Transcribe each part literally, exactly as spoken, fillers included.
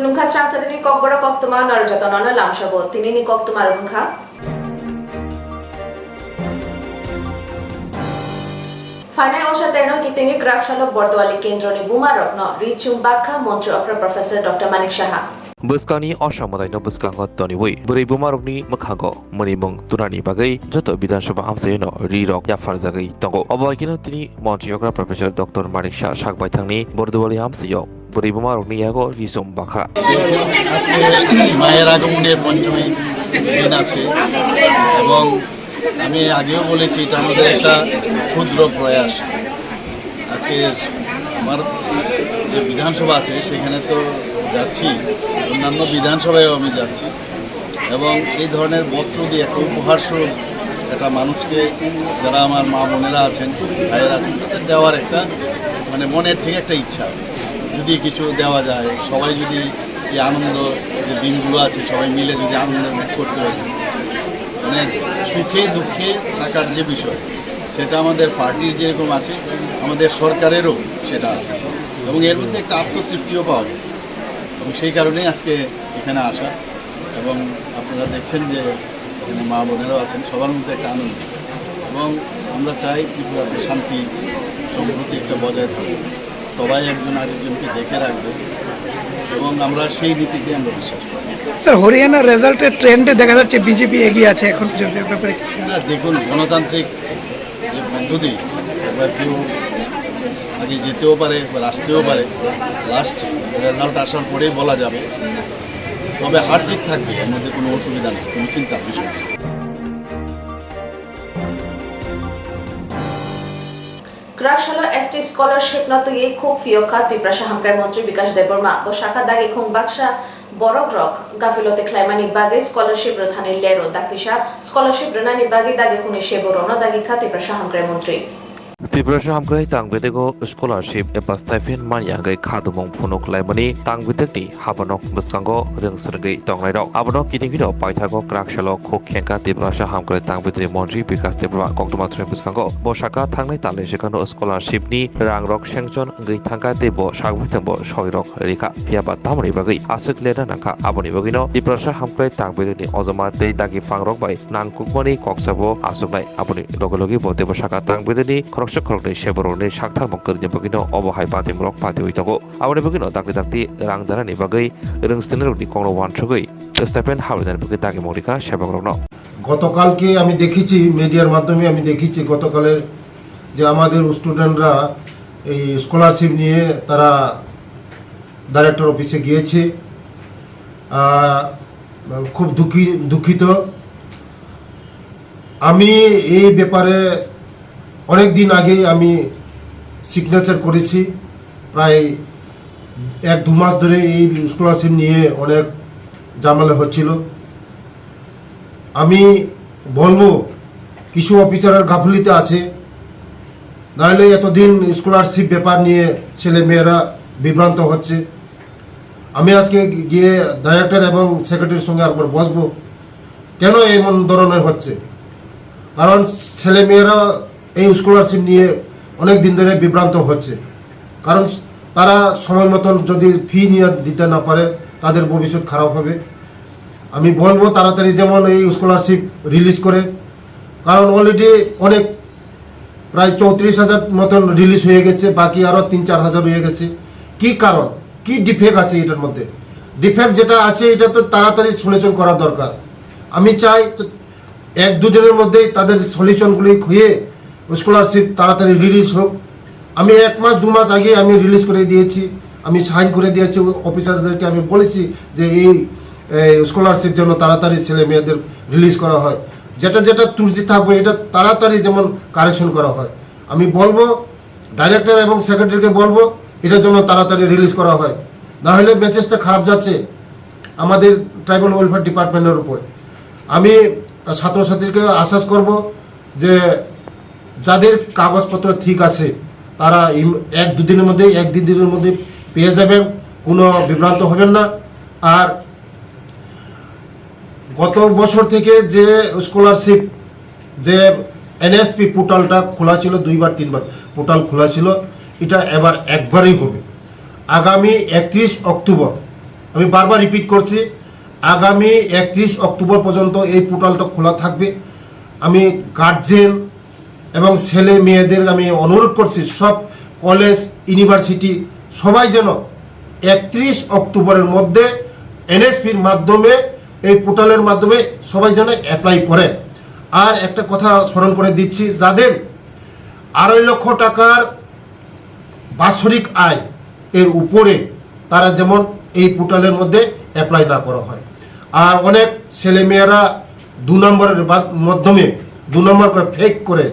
Khulumkha Srang Chadini Kokborok koktwma norok jotono no lamsabo. Tinini koktwma rok wngkha. Phainai Osha Terno kitingwi Kraksalo Bordowali Kendroni bumarokno ri chum bakha Montri Okra Professor Doctor Manik Saha. Bwskangni Osha mwtaino bwskango toniwi bwrwi bumarokni mwkhango mwnwimung tunani bagwi joto Bidhan Sabha amchaino ri rok yapharjagwi tongo. Obo haikhe no tini Montri Okra Professor Doctor Manik Saha sakbaithangni Bordowali amchaio bwrwi bumarokni yago ri chum bakha. আজকে মায়ের আগমনের পঞ্চমী দিন আজকে, এবং আমি আগেও বলেছি, এটা আমাদের একটা ক্ষুদ্র প্রয়াস। আজকে আমার যে বিধানসভা আছে, সেখানে তো যাচ্ছি, অন্যান্য বিধানসভায়ও আমি যাচ্ছি, এবং এই ধরনের বস্ত্র দিয়ে একটা উপহার স্বরূপ একটা মানুষকে, যারা আমার মা বোনেরা আছেন, ভাইয়েরা আছেন, তাদের দেওয়ার একটা, মানে, মনের থেকে একটা ইচ্ছা, যদি কিছু দেওয়া যায়, সবাই যদি এই আনন্দ, যে দিনগুলো আছে, সবাই মিলে যদি আনন্দ ভোগ করতে পারি, মানে, সুখে দুঃখে থাকার যে বিষয়, সেটা আমাদের পার্টির যেরকম আছে, আমাদের সরকারেরও সেটা আছে, এবং এর মধ্যে একটা আত্মতৃপ্তিও পাওয়া যায়, এবং সেই কারণেই আজকে এখানে আসা। এবং আপনারা দেখছেন যে এখানে মা বোনেরাও আছেন, সবার মধ্যে একটা আনন্দ। এবং আমরা চাই ত্রিপুরাতে শান্তি, সম্প্রীতি একটা বজায় থাকুক, সবাই একজন আরেকজনকে দেখে রাখবে, এবং আমরা সেই নীতিতে আমরা বিশ্বাস করি। স্যার, হরিয়ানা রেজাল্টের ট্রেন্ডে দেখা যাচ্ছে বিজেপি এগিয়ে আছে এখন পর্যন্ত, এ ব্যাপারে কি? না, দেখুন, গণতান্ত্রিক যে পদ্ধতি, একবার কেউ আগে যেতেও পারে, একবার আসতেও পারে, লাস্ট রেজাল্ট আসার পরেই বলা যাবে। তবে হার জিত থাকবে, এর মধ্যে কোনো অসুবিধা নেই, কোনো চিন্তার বিষয় নেই। Kraksalo S T scholarship no twiwi khuk phiyokha Tiprasa hamkrai montri Bikash Debbarma. Bo sakha dagikhung baksa borok rok gafiloti khlaimani bagwi scholarship rwthani lero daktisa scholarship rwnani bagwi dagikhungni sebo rokno dagikha Tiprasa hamkrai montri. Tiprasa hamkrai tang bedego scholarship eba stipend manya hwnkhe khadumung phunuk laimani tang bedekni habanok bwskango rwng swrwngwi tongnairok. Abono kiting hino paithago Kraksalo khuk khengkha Tiprasa hamkrai tang bedekni montri Bikash Debbarma koktwma thwngni bwskango. Bo sakha thangnai talni swkangno scholarship ni rang rok sanction wngwi thangkha tei bo sakbai thangbo sorirok rikha. Phiyaba tamoni bagwi aswk leda nangkha? Aboni bagwino Tiprasa hamkrai tang bedekni ojoma tei dagi pangrok bai nangkukmani koksabo aswknai. Aboni loge loge bo teibo sakha tang bedekni khoroksa khoroknwi seborokni saktharmung kwrwini bagwino obo hai patimrok patiwi tongo. Aboni bagwino dakti dakti rang danani bagwi rwngstengnairokni kokno uansugwi stipend habrinani bagwi dagimung rikha sebakrokno. গতকালকে আমি দেখেছি, মিডিয়ার মাধ্যমে আমি দেখেছি, গতকালের যে আমাদের স্টুডেন্টরা এই স্কলারশিপ নিয়ে তারা ডাইরেক্টর অফিসে গিয়েছে। আহ, খুব দুঃখী, দুঃখিত। আমি এই ব্যাপারে অনেক দিন আগে আমি সিগনেচার করেছি, প্রায় এক দু মাস ধরে এই স্কলারশিপ নিয়ে অনেক ঝামেলা হচ্ছিল। আমি বলবো, কিছু অফিসারের গাফিলতি আছে, নাহলে এতদিন স্কলারশিপ ব্যাপার নিয়ে ছেলে মেয়েরা বিভ্রান্ত হচ্ছে। আমি আজকে গিয়ে ডাইরেক্টর এবং সেক্রেটারির সঙ্গে আরেকবার বসবো, কেন এমন ধরনের হচ্ছে। কারণ ছেলে মেয়েরা এই স্কলারশিপ নিয়ে অনেক দিন ধরে বিভ্রান্ত হচ্ছে, কারণ তারা সময় মতন যদি ফি নিয়ে দিতে না পারে, তাদের ভবিষ্যৎ খারাপ হবে। আমি বলবো, তাড়াতাড়ি যেমন এই স্কলারশিপ রিলিজ করে, কারণ অলরেডি অনেক, প্রায় চৌত্রিশ হাজার মতন রিলিজ হয়ে গেছে, বাকি আরও তিন চার হাজার রয়ে গেছে। কি কারণ, কি ডিফেক্ট আছে এটার মধ্যে? ডিফেক্ট যেটা আছে, এটা তো তাড়াতাড়ি সলিউশন করা দরকার। আমি চাই তো এক দুদিনের মধ্যেই তাদের সলিউশনগুলি হয়ে স্কলারশিপ তাড়াতাড়ি রিলিজ হোক। আমি এক মাস দু মাস আগে আমি রিলিজ করে দিয়েছি, আমি সাইন করে দিয়েছি, অফিসারদেরকে আমি বলেছি যে এই, এই স্কলারশিপ যেন তাড়াতাড়ি ছেলে মেয়েদের রিলিজ করা হয়। যেটা যেটা ত্রুটি থাকবে, এটা তাড়াতাড়ি যেমন কারেকশন করা হয়। আমি বলবো, ডাইরেক্টর এবং সেক্রেটারিকে বলবো, এটা যেন তাড়াতাড়ি রিলিজ করা হয়, না হলে মেসেজটা খারাপ যাচ্ছে আমাদের ট্রাইবাল ওয়েলফেয়ার ডিপার্টমেন্টের উপরে। আমি ছাত্রছাত্রীকে আশ্বাস করব যে যাদের কাগজপত্র ঠিক আছে, তারা ইম-, এক দুদিনের মধ্যে, এক দুই দিনের মধ্যে পেয়ে যাবেন, কোনো বিভ্রান্ত হবেন না। আর গত বছর থেকে যে স্কলারশিপ, যে এনএসপি পোর্টালটা খোলা ছিল, দুইবার তিনবার পোর্টাল খোলা ছিল, এটা এবার একবারই হবে। আগামী একত্রিশ অক্টোবর আমি বারবার রিপিট করছি, আগামী একত্রিশ অক্টোবর পর্যন্ত এই পোর্টালটা খোলা থাকবে। আমি গার্জেন এবং ছেলে মেয়েদের আমি অনুরোধ করছি, সব কলেজ, ইউনিভার্সিটি, সবাই যেন একত্রিশ অক্টোবরের মধ্যে এনএসপির মাধ্যমে, এই পোর্টালের মাধ্যমে সবাই যেন অ্যাপ্লাই করে। আর একটা কথা স্মরণ করে দিচ্ছি, যাদের আড়াই লক্ষ টাকার বাৎসরিক আয় এর উপরে, তারা যেমন এই পোর্টালের মধ্যে অ্যাপ্লাই না করা হয়। আর অনেক ছেলেমেয়েরা দু নম্বরের বা-, মাধ্যমে, দু নম্বর করে ফেক করে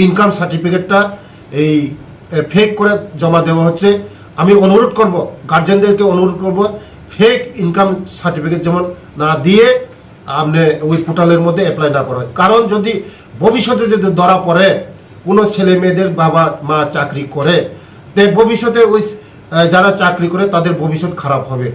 ইনকাম সার্টিফিকেটটা এই, এ, ফেক করে জমা দেওয়া হচ্ছে। আমি অনুরোধ করব, গার্জেনদেরকে অনুরোধ করব, ফেক ইনকাম সার্টিফিকেট যেমন না দিয়ে আপনি ওই পোর্টালের মধ্যে অ্যাপ্লাই না করা হয়। কারণ যদি ভবিষ্যতে যদি ধরা পড়ে কোনো ছেলে মেয়েদের বাবা মা চাকরি করে, তে ভবিষ্যতে ওই, আহ, যারা চাকরি করে তাদের ভবিষ্যৎ খারাপ হবে।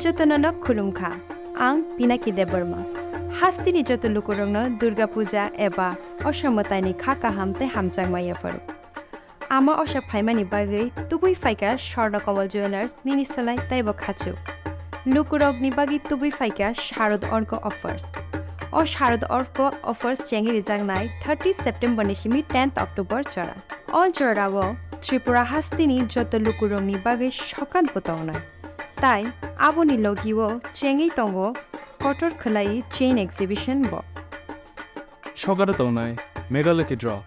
Jotono no khulumkha, ang Pinaki Debbarma. Hasteni joto lukurokno Durga Puja eba Osha mwtaini kha kaham tei hamjakma yapharo. Ama Osha phaimani bagwi tubui phaikha Swarna Kamal Jewellers nini slai teibo khachuk. Lukurokni bagwi tubui phaikha Sharad Orko Offers. O Sharad Orko Offers chengwi rijaknai thirty September ni simi tenth October jora. O jorao Tripura hasteni joto lukurokni bagwi sokan bo tongnai. Tai aboni logio chengwi tongo kotor khwlai chain exhibition bo. Sokaro tongnai Mega Lucky Draw,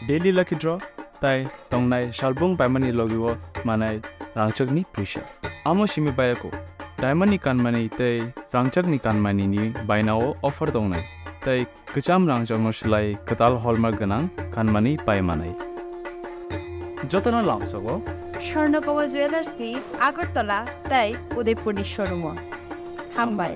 Daily Lucky Draw, tai tongnai salbung paimani logio manai rangchakni puisa. Amo simi bayako, diamond ni kanmani tei rangchakni kanmani ni bainao offer tongnai, tei kwcham rangchakno swlai kwtal hallmark gwnang kanmani pai manai. Jotono lamsogo Swarna Kamal Jewellers ni Agartala tei Udaipur ni showroom o. Hambai.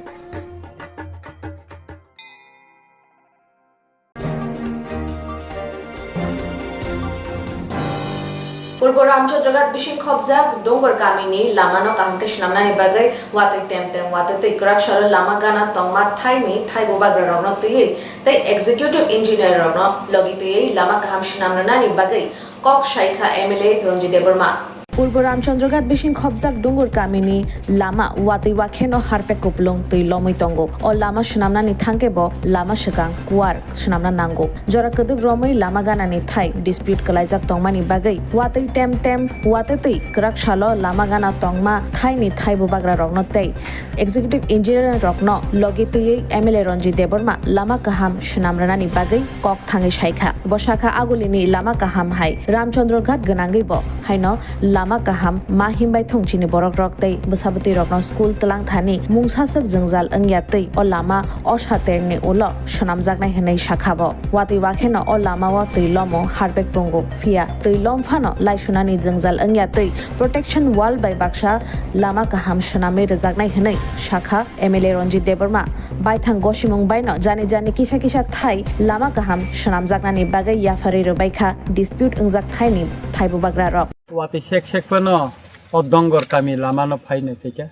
Purbo Ramchandraghat bising khobjak Dungur kamini lamano kaham khe swnamnani bagwi watwi tem tem watwi twi kwrak salo lama gana tongma thaini thai bubagra rokno twiwi tei executive engineer rokno logi twiwi lama kaham swnamnani bagwi kok saikha M L A Ranjit Debbarma. Purbo Ramchandraghat bising khobjak Dungur kamini lama watwi wakheno harpek kupulung twi lomwi tongo. O lama swnamnani thangkhe bo lama swkang kuar swnamna nango. Jora kwdwk romwi lama ganani thai dispute kwlaijak tongmani bagwi watwi tem tem watwi twi kwrak salo lama gana tongma thaini thai bubagra rokno tei executive engineer rokno logi twiwi M L A Ranjit Debbarma lama kaham swnam rwnani bagwi kok thangwi saikha. Bo sakha agulini lama kaham hai Ramchandra Ghat gwnangwi bo haino lama kaham ma himbai thung chini borok rok tei bwsa bwtwi rokno school twlang thani mungsaswk jwngjal wngya twi o lama osa terni ulo swnamjaknai hwnwi sakha bo. Watwi wakheno o lama o twi lomo harpek pungo, phiya twi lom phano laisunani jwngjal wngya twi protection wall bai baksa lama kaham swnamwi rwjaknai hwnwi sakha M L A Ranjit Debbarma. Baithang gosimung baino jani jani kisa kisa thai lama kaham swnamjaknani bagwi yapharwi rwbaikha dispute wngjak thaini thai bubagra rok. Watwi sek sek phano o Dongor kami lamano phaino thwikha.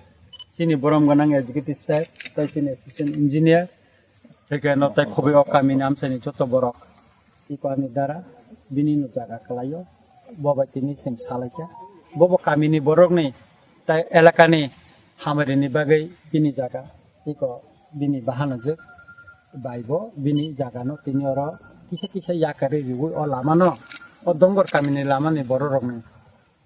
Chini borom gwnang executive sir, tei chini assistant engineer, thwikha no tei khobwi o kamini amchaini joto borok. Tei ani dara bini no jaga kwlaio, bo bai tini chwng salaikha. Bo bo kamini borokni tei elakani hamari ni bagwi bini jaga tiko bini bahanajwk bai bo bini jaga no tini oro kisa kisa yakarwi riwi o lama no, o Dongor kamini lama ni borok rok ni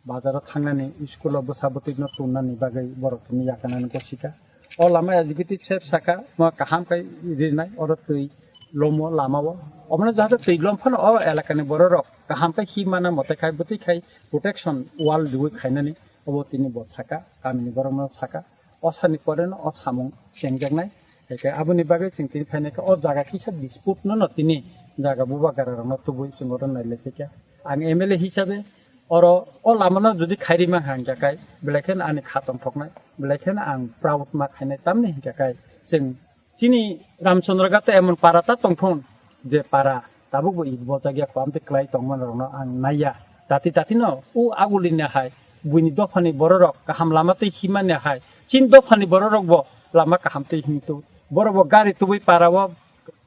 bazaro thangnani, school o bwsa bwtwi no tonnani bagwi borok tini yakarnani gosika. O lama executive sir saka, mo kaham kai rinai, oro twi lomo lama o. Omono jahate twi lom phano o elakani bororok kaham kai himana mote khai bwtwi khai protection wall riwi khainani obo tini bo saka, kamini borokno saka. O sani pore no o samung chengjaknai. Hai khe aboni bagwi chwng tini phainai khe o jaga kisa dispute no no tini jaga bubagra rokno tubui chwng oro nailai khe khe. Ang M L A hisabe oro o lama no jodi khairi mang hang khe kai belai khe ani kha tongthoknai, belai khe ang proud ma khainai tamni hingkha kai chwng chini Ramchandra Ghat emon para ta tongthon je para tabuk bo id bojak ya, kwam tei kwlai tongmani rokno ang naiya. Tati tati no o agulini hai buini dophani bororok kaham lama tei himani hai chin dophani bororok bo lama kaham tei himtu. Borok bo gari tubui para o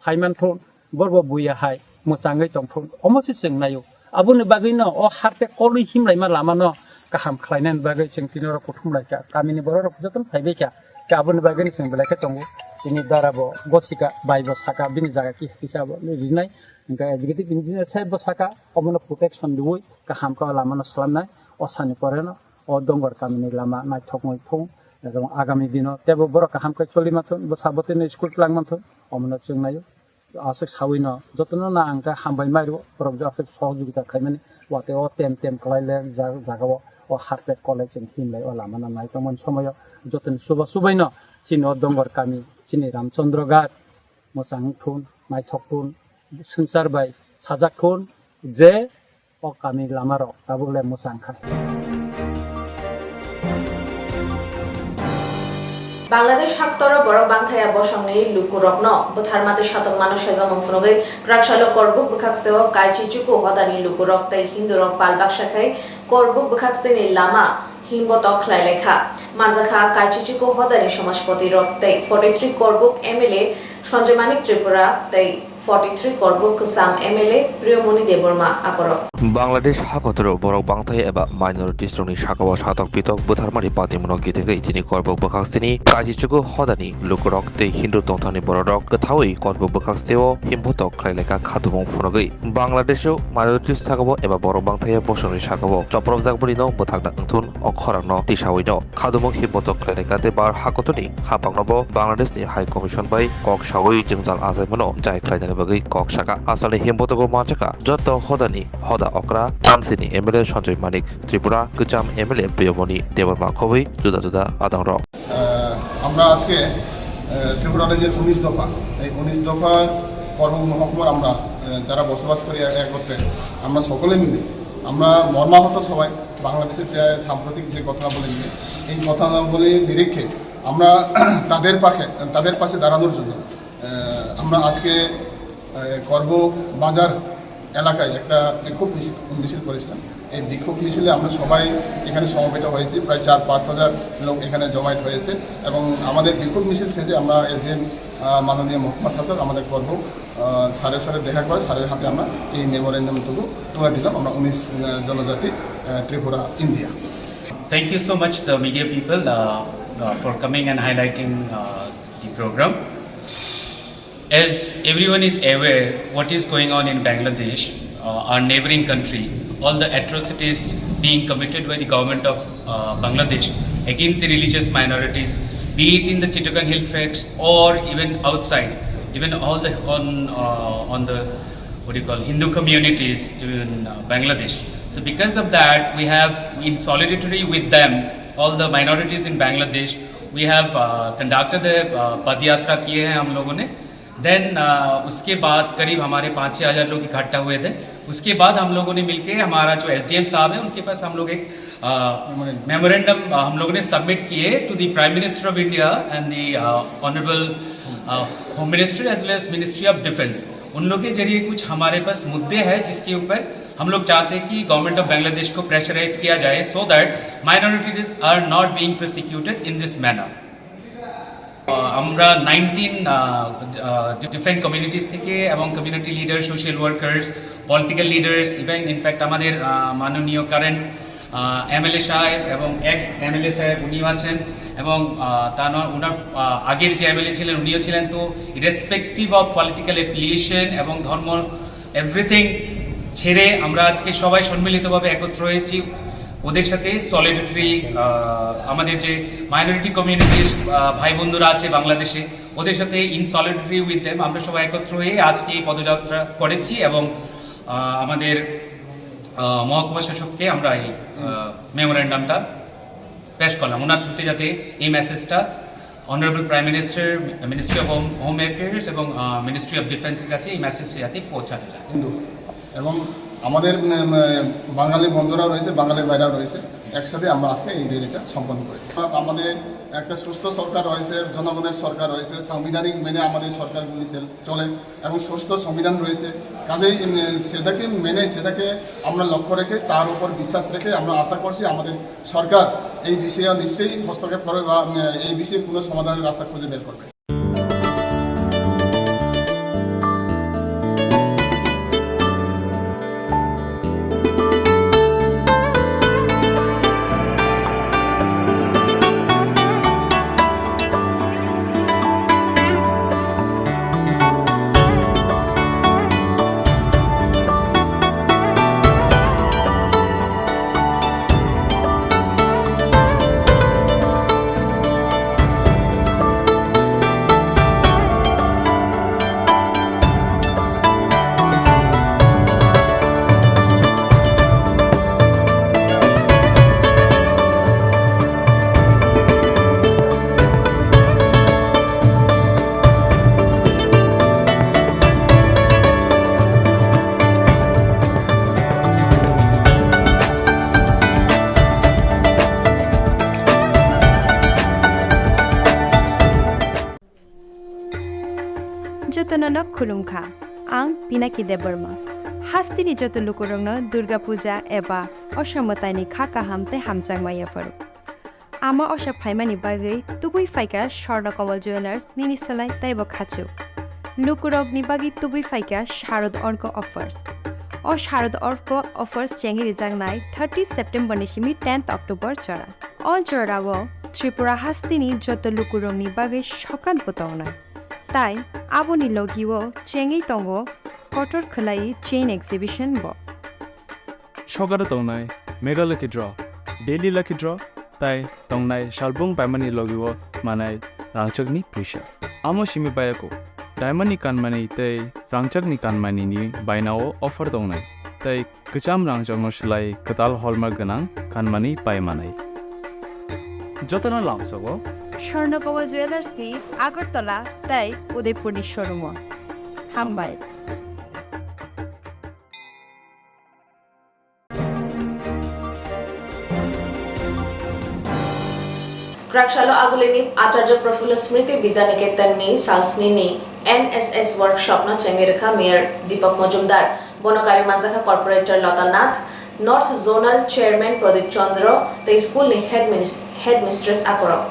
phaiman thun, borok bo buya hai mwchangwi tong thun. Omo se chwng naio. Aboni bagwi no o harte kolwi himlaima lama no kaham khlainani bagwi chwng tini oro kuthum lai kha. Kamini bororok jotono phaibai kha. Khe aboni bagwi no chwng belai khe tongo. Tini dara bo gosika, bai bo saka, bini jaga ki kisa bo rinai. Hingkhe executive engineer sahib bo saka, omono protection riwi kaham khe o lama no slamnai. O sani pore no o Dongor kamini lama naithok wngwi thung. Ero agami dino teibo borok kaham khe choli manthun, bwsa bwtwi no school twlang manthun, omono chwng naio. Aswk sawi no jotono no ang khe hambai mai rwo, borok je aswk sohojogita khlaimani, watwi o tem tem kwlai le ja-, jaga o, o harpet kolai chwng himlai o lama no nai tongmani somoio jotoni chuba chubai no chini o Dongor kami, chini Ramchandra Ghat, mwchang thun, naithok thun, swngchar bai sajak thun je o kami lama rok tabuk le mwchang kha. Bangladesh haktoro borok bangthaya bosongni lukurokno bwtharma tei satokmano sejamung phunugwi Praksalo Korbuk bwkhaksteo Kaichichuku hodani lukurok tei Hindurok pal baksa khai Korbuk bwkhaksteni lama himbotok khlai lai kha. Manjakha Kaichichuku hodani somajpoti rok tei forty three Korbuk M L A Sanjay Manik Tripura tei forty three Korbuk kwcham M L A Priyomoni Debbarma akorok. Bangladesh hakotoro borok bangthai eba minorities rokni sakao satok pitok bwtharmani patimungno kitingwi tini Korbuk bwkhaksini Kaichichuku hodani lukurok tei Hindu tongthangni bororok kwthawi Korbuk bwkhaksteo himbotok khlai lai kha khatumung phunugwi. Bangladesho minorities sakao eba borok bangthai bosongni sakao chopropjak bwrwino bwthakna wngthun o khorangno tisawino. Khadumung himbotok khlainai kha tei bar hakotoni hapangnobo Bangladeshni High Commission bai kok sawi jwngjal achaimano jai khlainani bagwi kok sakha. Asalni himbotogo manjakha joto hodani hoda okra, Thamsini M L A Sanjay Manik Tripura, kwcham M L A Priyomoni Debbarma khobwi juda juda adangrok. আহ, আমরা আজকে, আহ, ত্রিপুরা রাজ্যের উনিশ দফা, এই উনিশ দফার কর্ম মহকুমার আমরা, আহ, যারা বসবাস করি এক-, একত্রে, আমরা সকলে মিলে, আমরা মর্মাহত সবাই, বাংলাদেশের যে সাম্প্রতিক যে ঘটনাবলী নিয়ে, এই ঘটনাবলীর নিরিখে আমরা তাদের পাশে, তাদের পাশে দাঁড়ানোর জন্য, আহ, আমরা আজকে, আহ, করব বাজার এলাকায় একটা বিক্ষোভ মিছিল, মিছিল করেছিলাম। এই বিক্ষোভ মিছিলে আমরা সবাই এখানে সমবেত হয়েছি, প্রায় চার পাঁচ হাজার লোক এখানে জমায়েত হয়েছে এবং আমাদের বিক্ষোভ মিছিল শেষে আমরা এসডিএম, আহ, মাননীয় মহকুমা শাসক আমাদের করব, আহ, স্যারের সাথে দেখা করে স্যারের হাতে আমরা এই মেমোরেন্ডামটুকু তুলে দিলাম আমরা উনিশ, আহ, জনজাতি, আহ, Tripura, India. Thank you so much, the media people, uh, uh, for coming and highlighting, uh, the program. As everyone is aware, what is going on in Bangladesh, uh, our neighboring country, all the atrocities being committed by the government of, uh, Bangladesh against the religious minorities, be it in the Chittagong Hill Tracts or even outside, even all the on, uh, on the, what do you call, Hindu communities in, uh, Bangladesh. So because of that, we have, in solidarity with them, all the minorities in Bangladesh, we have, uh, conducted a, uh, पदयात्रा किए हैं हम लोगों ने। Then, uh, उसके बाद करीब हमारे पाँच छः हज़ार लोग इकट्ठा हुए थे। उसके बाद हम लोगों ने मिलके, हमारा जो एसडीएम साहब है, उनके पास हम लोग एक, uh, मेमोरेंडम, uh, हम लोगों ने सबमिट किए to the Prime Minister of India and the, uh, Honorable, uh, Home Minister as well as Ministry of Defence। उन लोग के जरिए कुछ हमारे पास मुद्दे हैं जिसके ऊपर हम लोग चाहते हैं कि गवर्नमेंट ऑफ बांग्लादेश को प्रेशराइज किया जाए, so that minorities are not being persecuted in this manner। আহ, আমরা নাইনটিন, আহ, আহ, ডিফারেন্ট কমিউনিটিজ থেকে এবং community leader, social workers, political leaders, even in fact আমাদের, আহ, মাননীয় কারেন্ট, আহ, এমএলএ সাহেব এবং এক্স এমএলএ সাহেব উনিও আছেন এবং, আহ, তার ন-, ওনার, আহ, আগের যে এমএলএ ছিলেন উনিও ছিলেন। তো ইরেসপেক্টিভ অফ পলিটিক্যাল এফিলিয়েশন এবং ধর্ম, এভরিথিং ছেড়ে আমরা আজকে সবাই সম্মিলিতভাবে একত্র হয়েছি। ওদের সাথে সলিডারিটি, আমাদের যে মাইনরিটি কমিউনিটির ভাই বন্ধুরা আছে বাংলাদেশে, ওদের সাথে ইন সলিডারিটি উইথ দেম আমরা সবাই একত্র হয়ে আজকে এই পদযাত্রা করেছি এবং আহ, আমাদের আহ, মহকুমা শাসককে আমরা এই মেমোরেন্ডামটা পেশ করলাম, ওনার থ্রুতে যাতে এই মেসেজটা honourable prime minister, ministry of home home affairs এবং মিনিস্ট্রি অফ ডিফেন্সের কাছে এই মেসেজটা যাতে পৌঁছানো যায়। হিন্দু এবং আমাদের, উম, উম, বাঙালি বন্ধুরাও রয়েছে, বাঙালি ভাইরাও রয়েছে, একসাথে আমরা আজকে এই র্যালিটা সম্পন্ন করেছি। আমাদের একটা সুস্থ সরকার রয়েছে, জনগণের সরকার রয়েছে, সাংবিধানিক মেনে আমাদের সরকারগুলি চল-, চলে এবং সুস্থ সংবিধান রয়েছে। কাজেই, উম, সেটাকে মেনে, সেটাকে আমরা লক্ষ্য রেখে, তার উপর বিশ্বাস রেখে আমরা আশা করছি আমাদের সরকার এই বিষয়ে নিশ্চয়ই হস্তক্ষেপ করবে বা, উম, এই বিষয়ে কোনো সমাধানের রাস্তা খুঁজে বের করবে। Jotono no khulumkha. Ang Pinaki Debbarma. Hasteni joto lukurokno Durga Puja eba Osha mwtaini kha kaham tei hamjakma yapharo. Ama Osha phaimani bagwi tubui phaikha Swarna Kamal Jewellers nini slai teibo khachuk. Lukurokni bagwi tubui phaikha Sharad Orko Offers. O Sharad Orko Offers chengwi rijaknai thirty September ni simi tenth October jora. O jorao Tripura hasteni joto lukurokni bagwi sokat bo tongnai. Tai aboni logio chengwi tongo kotor khwlai chain exhibition bo. Sokaro tongnai Mega Lucky Draw, Daily Lucky Draw, tai tongnai salbrum paimani logio manai rangchakni puisa. Amo simi bayako, diamondni kanmani tei rangchakni kanmanini bainao offer tongnai, tei kwcham rangchakno slai kwtal hallmark gwnang kanmani pai manai. Jotono lamsogo Swarna Kamal Jewellers ni Agartala tei Udaipurni showroom-o. Hambai. Kwraksalo Agulini Acharya Prafulla Smriti Vidya Niketan ni salsni ni N S S workshop no chengwi rwkha Mayor Deepak Majumdar, bono kari manjakha Corporator Lota Nath, North Zonal Chairman Pradip Chandra tei school ni head minis-, headmistress Akorok.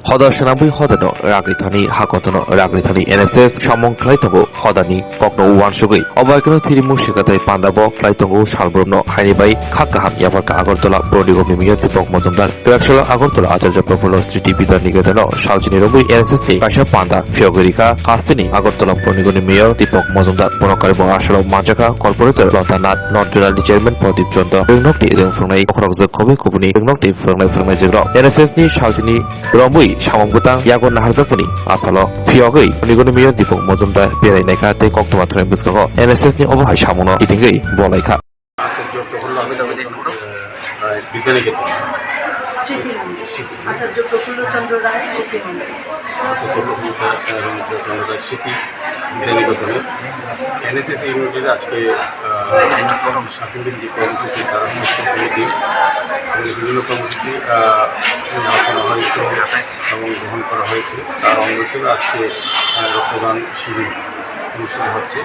Hoda swnamwi hodano ragwi thani, hakotono ragwi thani N S S samung khlai tongo hodani kokno uansugwi. Obo haikhe thwirimung swkakthai panda bo khlai tongo salbrumno haini bai kha kaham yapharkha Agartala Pronigoni Mayor Deepak Majumdar. Kwraksalo Agartala Acharya Prafulla Smriti Vidya Niketan-o salchini romwi N S S ni kaisa panda phiyogwi rikha hasteni Agartala Pronigoni Mayor Deepak Majumdar. Bono karibo asalo manjakha Corporator Lota Nath, North Zonal ni Chairman Pradip Chandra, ringnokni ringphwngnai okhrokjak khobwi khobwni ringnokni phwrwngnai phwrwngnaijwkrok. N S S ni salchini romwi samung bwtang yago naharjakmani asalo phiyogwi Pronigoni Mayor Deepak Majumdar berai naikha tei koktwma thwraini bwskango N S S ni obo hai samungno kitingwi bolaikha. আচার্য প্রফুল্ল, আহ, বিদ্যানিকেতন। স্মৃতি মন্দির। স্মৃতি। আচার্য প্রফুল্লচন্দ্র রায় স্মৃতি মন্দির। আচার্য প্রফুল্ল চন্দ্র রায় স্মৃতি বিদ্যানিকেতনের N S S ইউনিটের আজকে, আহ, সাত দিন ব্যাপী কর্মসূচি, তারা সমস্ত কমিটি এবং বিভিন্ন কর্মসূচি, আহ, আলোচনা হয়েছে এবং গ্রহণ করা হয়েছে। তার অঙ্গ হিসেবে আজকে, আহ, রক্তদান শিবির অনুষ্ঠিত হচ্ছে।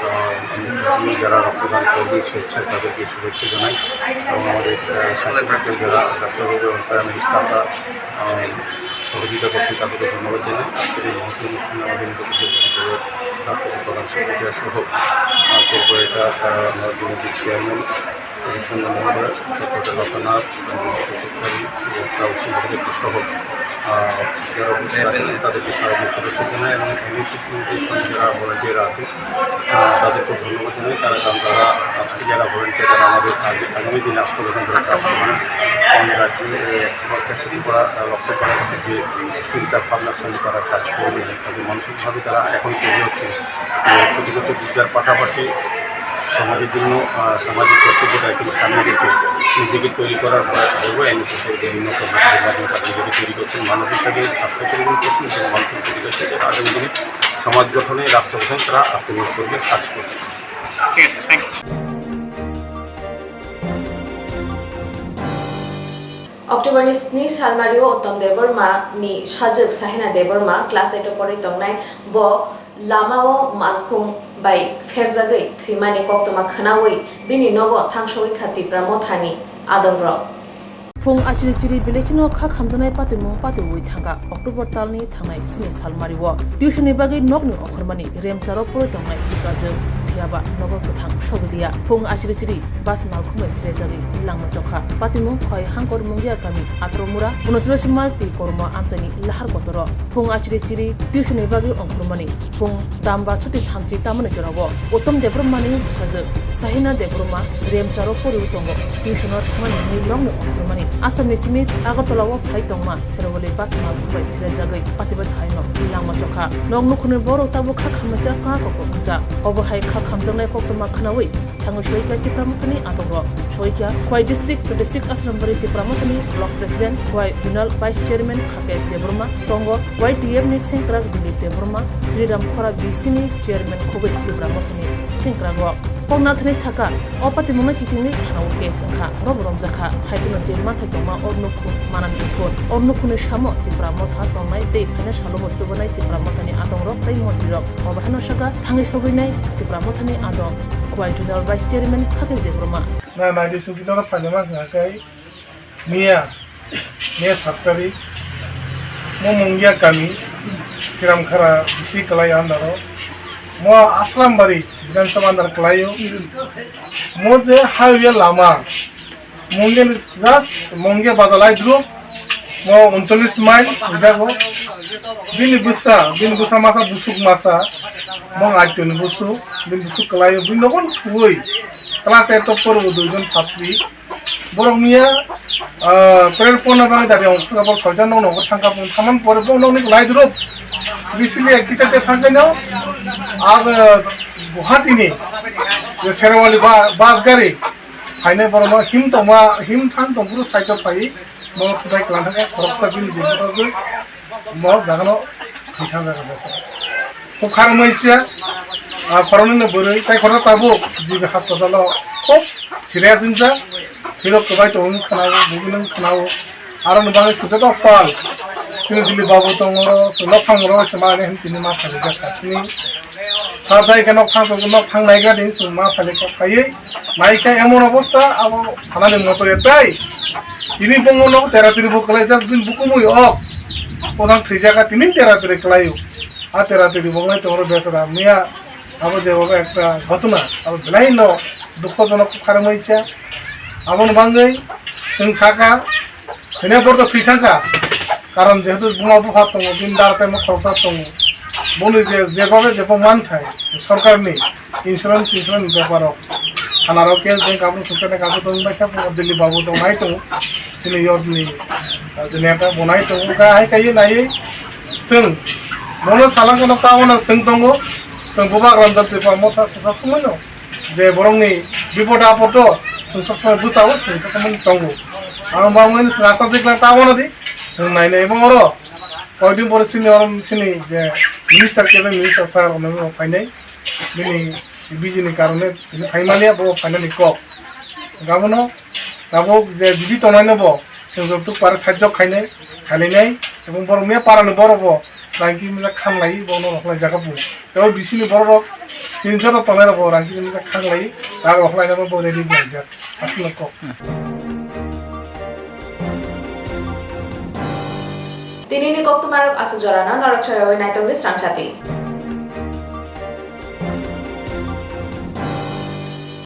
আহ, আমি যারা রক্তদান করবে স্বেচ্ছায় তাদেরকে শুভেচ্ছা জানাই এবং আমাদের, আহ, স্বাস্থ্যকর্মী যারা ডাক্তারবাবু এবং প্যারামেডিক তারা, আহ, সহযোগিতা করছে তাদেরকে ধন্যবাদ জানাই। আজকের এই মহতী অনুষ্ঠানে আমাদের উপস্থিত হয়েছে রক্ত প্রদান সেক্রেটারি সহ, আহ, কর্পোরেটর, আহ, আমার কমিটির চেয়ারম্যান, সুন্দর মহোদয়, ডক্টর লোকনাথ, এবং সেক্রেটারি, এবং তাও সেক্রেটারি সহ, আহ, যারা উপস্থিত আছেন, তাদেরকে সারা বিশ্ব শুভেচ্ছা জানাই এবং এন এস এস কমিটির সঙ্গে যারা ভলান্টিয়ার আছে, আহ, তাদেরকে ধন্যবাদ জানাই। তারা, কারণ তারা আজকে যারা ভলান্টিয়ার, তারা আমাদের আগে, আগামী দিনে আত্মপ্রদান করে কাজ করবেন। রাজ্যে, এ, একশো পার্সেন্ট ত্রিপুরা, আহ, লক্ষ্য করা হচ্ছে যে চিন্তা ভাবনা সঙ্গে তারা কাজ করবে, তবে মানসিকভাবে তারা এখন তৈরি হচ্ছে। এ, ক্ষতিগ্রস্ত জিজ্ঞার পাশাপাশি সমাজের জন্য, আহ, সামাজিক কর্তব্য দায়িত্ব সামনে রেখে নিজেকে তৈরি করার প্রয়াস করবো। এনএসএস এর বিভিন্ন কর্মসূচির মাধ্যমে তারা নিজেকে তৈরি করছেন, মানসিকভাবে স্বাস্থ্য পরিবহন করছেন এবং মানসিক পরিবেশ থেকে আগামী দিনে সমাজ গঠনে, রাষ্ট্র গঠনে তারা আত্মনিয়োগ করবে, কাজ করবে। ঠিক আছে, thank you. October ni sni salmario Uttam Debbarma ni sajwk Sahina Debbarma class eight o porwi tongnai, bo lama o malkhung bai pherjagwi thwimani koktwma khwnawi bini nogo thangsogwi kha Tipra Mothani adongrok. Phung achiri chiri belai kheno kha khamjaknai patimung patiwi thangkha October talni thangnai sini salmario. Tuition ni bagwi nokni ongkhormani remcharo porwi tongnai bwkajwk, phiyaba nogo kwthang sogwi liya. Phung achiri chiri bus malkhung bai phirajagwi langma chokha. Patimung Khwai Hangkor Mungia kami Atromura, unochollis mal twi Kormo amchaini lahar kotoro. Phung achiri chiri tuition ni bagwi ongkhormani. Phung damba chuti thamchi tamani jorao Uttam Debbarmani bwsajwk Sahina Debbarma remcharo poriwi tongo. Tuition o thangmani hwnwi nokni ongkhormani. Assamni simi Agartala o phai tongma Serwali bus malkhung bai phirajagwi patibai thaino langma chokha. Nok nukhungni borok tabuk kha khamjakha kha kok wngjak. Obo hai kha khamjaknai koktwma khwnawi thangwi soikha Tipra Mothani adongrok. Soikha Khwai District twenty six Asrambari Tipra Mothani Block President, Khwai Zonal Vice Chairman Khakesh Debbarma, tongo Y T F ni sengkrak Dilip Debbarma, Sriram Khora B C ni Chairman Khobir Tipra Mothani sengkrakrok. Koknathani saka, o patimungno kitingwi thanao case wngkha, orobo romjakha, hai phano je manthai tongma o nukhung manani phun, o nukhungni samo Tipra Motha tongnai tei phaina salobo chubanai Tipra Mothani adongrok tei montrirok. Obo haino saka thangwi sogwinai Tipra Mothani adong Khwai Zonal Vice Chairman Khakesh Debbarma. Na, naidi sugwi norok phaima wngkha khe miya, miya sat tarik, mo Mungia kami, Siramkhara bisi kwlai under o, mo Asrambari Bidhan Sabha under kwlaio, mo je highway lama, Mungia ni just Mungia bazalai dru, mo uncholish mile, jago, bini bwsa, bini bwsa masa busuk masa, mo aitoni busuk, bini busuk kwlaio, bini nogon thugwi, class eight o poro duijon satri, Borok miya, ah, prayer ponna bagwi dabi ong khwna bor soitan nok nogo thangkha bung thaman pore bung nokni lai duro. Bisili kisa te thangkha no, ag, ah, Guwahati ni, je Serwali ba-, bus gari, haine borok no him tongma, him thang tong phuru side o phai, mo thutai klan thangkha khoroksa bini je mo jagano thangkha besa. Khub kharmai sia, ah, khoroknwi no bwrwi, tai khorokno tabuk G B hospital o khub serious wngjak, phirok kwbai tongwi khwnao, bubui nung khwnao. Aroni bagwi sujata pal, chini Dilip babu tongo oro, chwng nok thang oro se ma ani hin tini ma phailaijak kha. Tini sar dai khe nok thang, nok thang naigra din chwng ma phailaikha, phaiwi naikha emon obosta abo thanani moto etai. Tini bongo nok tera tiri bo kwlai just bin bukumui ok. Bojang thwijak kha tini tera tiri kwlaio. A tera tiri bo wngwi tongro besara miya. Abo je abo ekta ghotona, abo belai no dukhojonok kharmai cha. Aboni bagwi chwng saka, hwnwi borok thwi thangkha. Karon jehetu buma bupha tongo, bini dar tei khoroksa tongo. Boni je, jebabe jebo manthai, sorkarni insurance, insurance ni beparo. Thanaro case deng, kabung suksa deng, kabung tong bai kha, Dilip babu tong nai tongo. Chini yorni, ah, je neta bo nai tongo, ka hai kai nai. Chwng bono salangkha no tabona chwng tongo. Chwng bubagra Ranjan Tripura motha sasa sumaino. Je borokni bipod apodo chwng sok somoi bwsao chwng sok somoi tongo. Ang bangmani chwng asa jiklang tabona di. Chwng nai nai bong oro. Koidin pore sini oro sini je minister kebe minister sir ono phainai. Bini busy ni karone bini phaimani abo phainani kok. Gabono tabuk je bibi tongnai no bo chwng joto pare sajjok khainai, khailainai, ebong borok miya para ni borok bo rangki misa khanglai bo no rokhlai jaga bo. Tei bisini borok rok chini joto tongnai rok bo rangki misa khanglai, rang rokhlai na bo ready khlaijak. Aswk no kok. Tini ni koktwma rok aswk jora no norok chayawai naitong di srang chati.